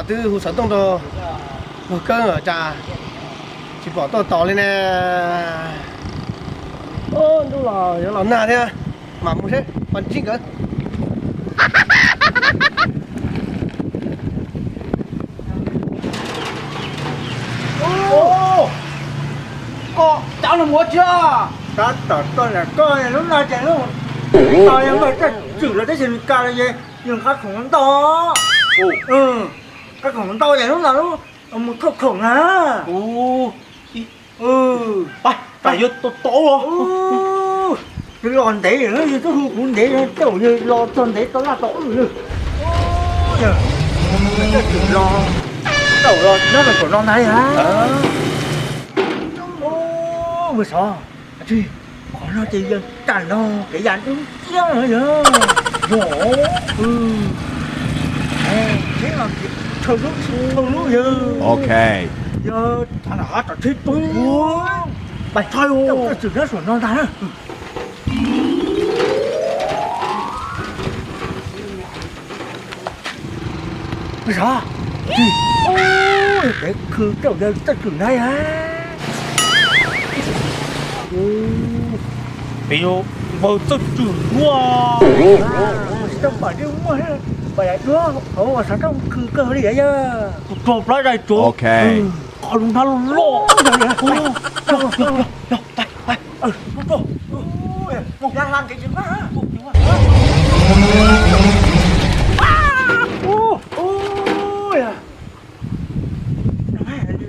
Twb hu xov tooj rau luag kawb ua cas tsis pom tuaj tos li ne. Ntuj los yuav los nag thiab, mam mus seb pos ntsib nkawd. Koj cov no mus ua tsi? Tab tom tuaj ntawm koj lub no ces lub no yog muaj tsaj tswm los teb chaws Amelikas los ces yog qab khoom ntau. Qab khoom ntau ces lub no lub mus thauj khoom na. Pais, pais yuav tau tau. Los ntev, yus twb hu kuv ntev, tej zaum yog los txog ntev tau laj tau wb lawm. Los, los nyob rau saum no ntag. Mus xyov, qhov no ces yog tas no kev yam dub nciab no yog. Yog, tsheb no ces thawj lub, thawj lub yog. Ok, yog thaum no tom tsheb tuaj. Pais tshaj, txawm nyob saum no ntag na. Sav, peb khw tej zaum yog txawj tswm ntag. Peb yuav npawg txawj tswm dua. Tsis tau pom dib muag, pom yam dua hauv uas xav tau khw kawg li yog. Tus rog plab dai tsuav. Ok, qhov lub hnab loj loj.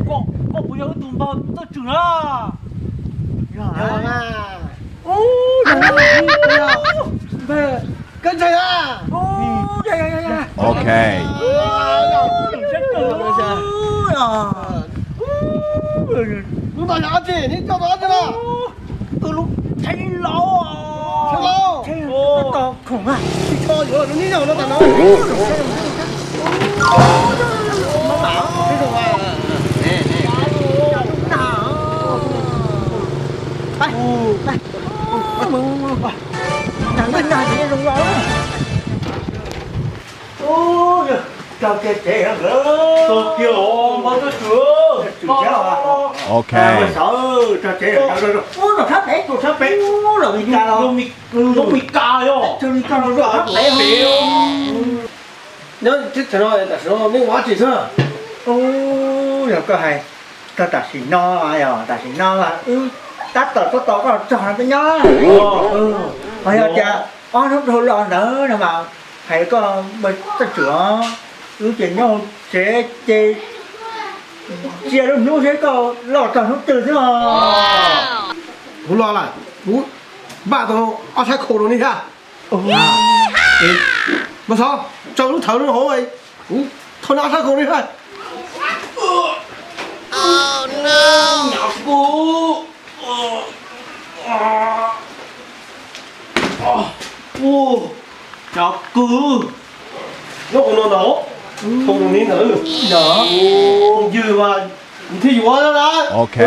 Koj, koj puas yog wb tus npawg txawj tswm na? Yog, yog, yog. Koj ntshai a? Ok, lub no yog dab tsi, neb coj tau dab tsi na? Tus lub tsheb laus, tsheb laus, tau khoom a, tsis tso yuav rau neb nyob no tas no. Ua, tag kiag tsev lawm. Tag kiag os, npawg txawj tswm. Ok, tag tsev lawm. Ub, rau sab pem, rau sab pem. Lub Mes Kas yog. Rau sab pem. Nyob teb chaws no tam sim no neb ua dab tsi xwb? Ub, yog koj hais txog tam sim no, yog tam sim no wb tab tom tuaj tos koj txog no peb nyob. Ho yog tias ob hnub dhau los ntawd no mas hais koj npawg txawj tswm os, wb ces nyob hauv tsev ces ntsia lub hnub seb koj loj txog hnub twg xwb os. Kuv los lawm, kuv npaj tau ob sab khau rau neb thiab. Mas xov, tso lub thawv no hauv, kuv thau neb ob sab khau rau neb thiab. Cov kwv, nyob hauv no ntag, hauv no ntag. Yog, yog mas kuv thiaj yuav na. Ok,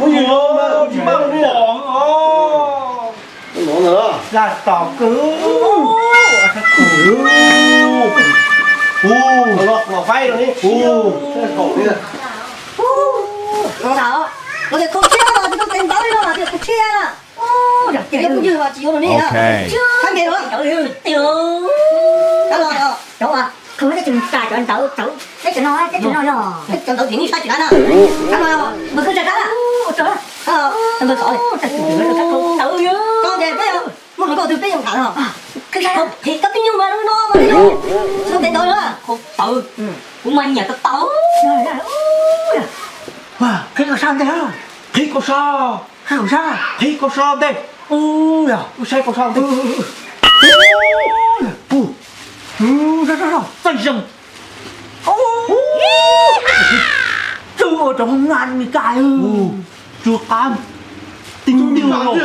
kuv yuav mas kuv tsis npaj rau neb os. Tab tom kwv, ua faib rau neb. Los tias khau tshiab no tsis tau tes ntawv li no mas tias khau tshiab na. Ces phooj ywg mas tsis yuav rau neb na. Txhob npe rau. Cov los, cov uas khau teb chaws Amelikas cov ntawv, teb chaws no, teb chaws no yog cov ntawv vim nej saib tsis taus na. Tab no npawg Kawj Ntxawg tab, npawg Xov, ntawv, tau ces peb muaj hluas nkauj twg peb yuav tham no. Qhib koj tib nyuag mas no mas tsis tau tes ntawv na. Khau tawv, kuv mas nyiam tau tawv. Qhib koj sab ntej, qhib koj sab, sab, qhib koj sab ntej. Ub, yog wb saib koj sab ntej. Ub, txaij zeeg. Tsw ua rau hoob nab Meskas, tsw qab tib ntiag los.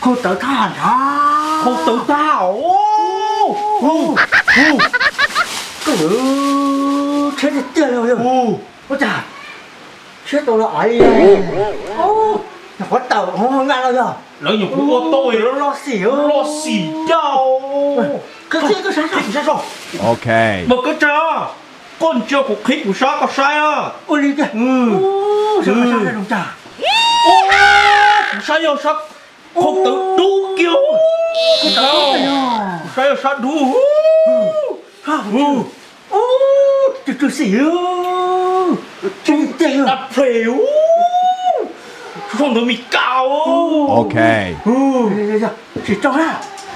Khau tawv thaj nrad, khau tawv thaj os. Koj yuav tshiab tiag tiag li. Ua cas tshiab tau los aiv li? Nyuam qhuav tawm hoob nab no yog lawv nyuam qhuav ua tau loj xim, loj xim caj. Qhib kuv sab saib. Ok. Mas koj tsa, koj ntsia kuv qhib kuv sab koj saib. Ua li tiag. Sab zoo cas? Kuv sab yog sab qhau tawv dub kiag. Kuv sab yog sab dub. Ub, tus twg xim, tus twg xim, tus twg xim, tus twg xim, tus twg xim, sim tso na.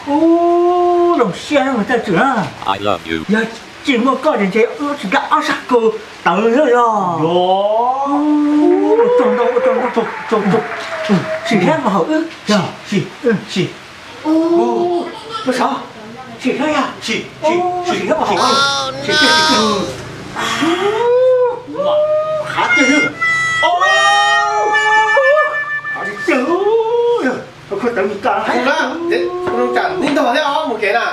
Ub, zoo siab na mas Txawj Tswm na. Yog tsis muaj koj ces ntshe wb tsis nkag ob sab kaus tawv lawm los. Ua tsaug ntau, ua tsaug ntau. Sim thiab mus hauv wb. Sim, sim. Sim thiab mus hauv, sim thiab mus hauv. Hav tiag, hav tiag, koj tawv mus tas. Ntog thiab mus kev na.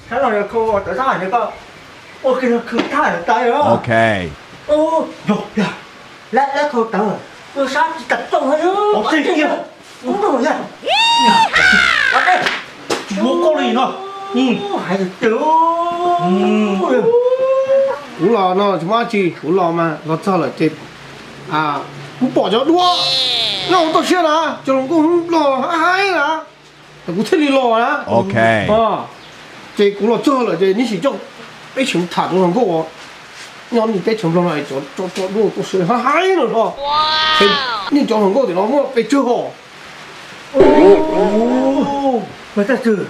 Sab no yog khau tawv sab hais tias koj ua kiag khau thaj tas. Ok. Lab lab khau tawv, ua sab tsis tas tau. Ub, tsis muaj koj li no. Hais tias kuv los no tsis muaj dab tsi, kuv los mas los txog lawm ces kuv pom cov duab noj toj siab na, cov hluas nkauj los haib na, kuv thiaj li los na. Ces kuv los txog lawm ces nej sim coj peb tseem tham cov hluas nkauj nyob nej teb chaws Nplog no, cov duab toj siab haib no los, nej cov hluas nkauj tim no muaj pes tsawg hos? Mas Txawj Tswm,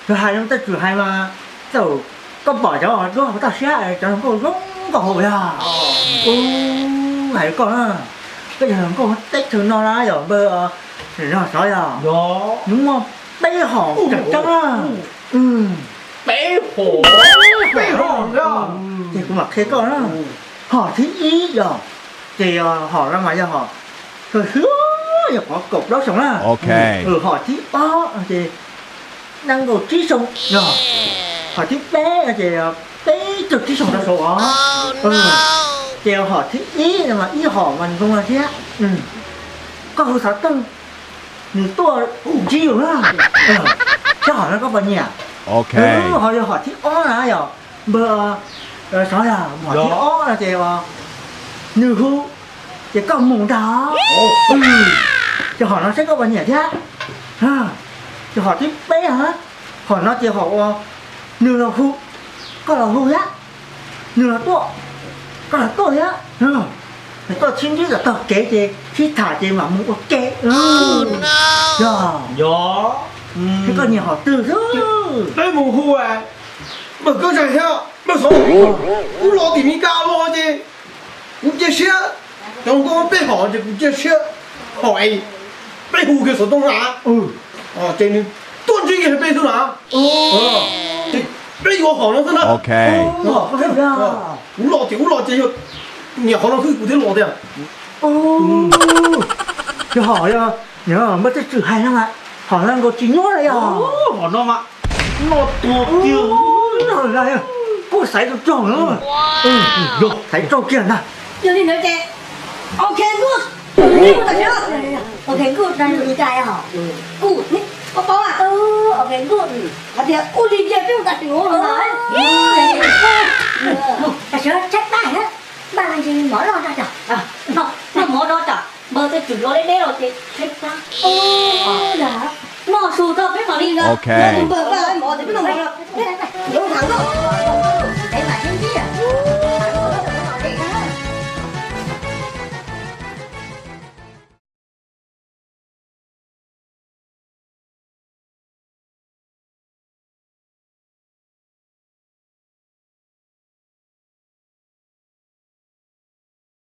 yog hais zoo Txawj Tswm hais mas txawm koj pom cov duab toj siab cov hluas nkauj zoo nkauj hos yog. Ub, hais koj na, peb cov hluas nkauj teb chaws no na yog npawg no xyov yog nws muaj peb hom tseem ceeb na. Peb hom, peb hom. Ces kuv mam qhia koj na. Hom thib ib yog, ces hom no mas yog hom xyoo xyoo, yog qhov kaum plaub xyoo na. Hom thib ob ces nees nkaum tsib xyoo yog. Hom thib peb ces peb caug tsib xyoo rau saud os. Ces hom thib ib no mas ib hom mas zoo no thiab. Koj hu xov tooj nws tuaj ntsib yus na. Thiab hom no koj puas nyiam? Ho yog hom thib ob na yog npawg, xyov yog hom thib ob no ces nws hu ces koj mus ntag. Ces hom no saib koj puas nyiam thiab. Ces hom thib peb, hom no ces hom uas nws los hu, koj los hu thiab, nws los tuaj, koj los tuaj thiab. Nws tuaj sib ntsib kom tog kev ces sib tham ces mam mus ua ke. Yog, yog, koj nyiam hom twg xwb. Peb mus hu, mas koj tseem thiab, mas xyov, kuv los tim Mes Kas los ces kuv cia siab, cov nkauj peb hom ces kuv cia siab, hom es peb hu kiag xov tooj na, ces nws tuaj ntsib kiag peb xwb na. Ces peb yuav hom no xwb na. Kuv los ces kuv los ces yog nyiam hom no xwb kuv thiaj los tiag. Yog hom, yog npawg Txawj Tswm hais no mas hom no nkaus tsis nyuaj li yog. Hom no mas noj tuag kiag. Kuj xaiv tau tsaug na. Yog xaiv tsaug kiag ntag. Yog li ntawd ces, ok, kuj, ok, kuj, kuj, kuj, ok, kuj, hais tias ua li ntawd peb mus tas tseem ua los. Tam sim no tshaib plab thiab, npaj me ntsis mov noj tso. Noj mov no tsam npawg Txawj Tswm los deb deb los ces tshaib plab. Noj su tso peb mam li npawg npaj mov ces peb noj mov no.